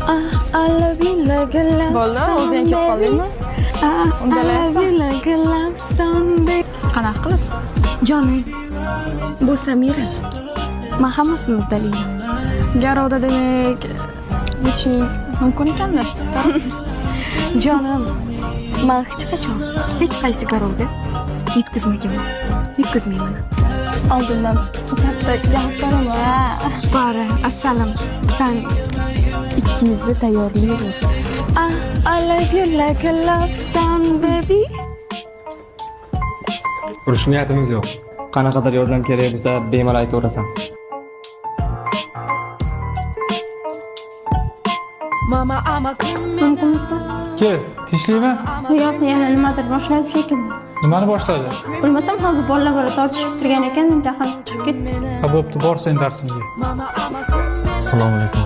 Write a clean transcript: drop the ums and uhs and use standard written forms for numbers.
I love you like a love Bo'ldi, song, o'zing kelib baby. qoldingmi? I Uddalayapsan. love you like a love song, baby. Qanaqa qilib? Jonim, bu Samira. Man hammasini uddalayman. Garovda demak yutishing mumkin ekanda. Jonim, man hech qachon hech qaysi garovda yutqizmaganman. Yutqizmayman. Oldindan katta gapirma. Bari, assalam, san 200 tayyorlayver. I love you like a love song, baby. Urush niyatimiz yo'q. Qanaqadir yordam kerak bo'lsa, bemalol aytaverasan. Mumkinmisiz? Kel, tinchlikmi? Yo'q, yana nimadir boshladi shekilli. Nimani boshladi? Bilmasam, hozir bolalar bola tortishib turgan ekan, jahlim chiqib ketdi. Ha, bo'pti, bor sen darsingga. Assalomu alaykum.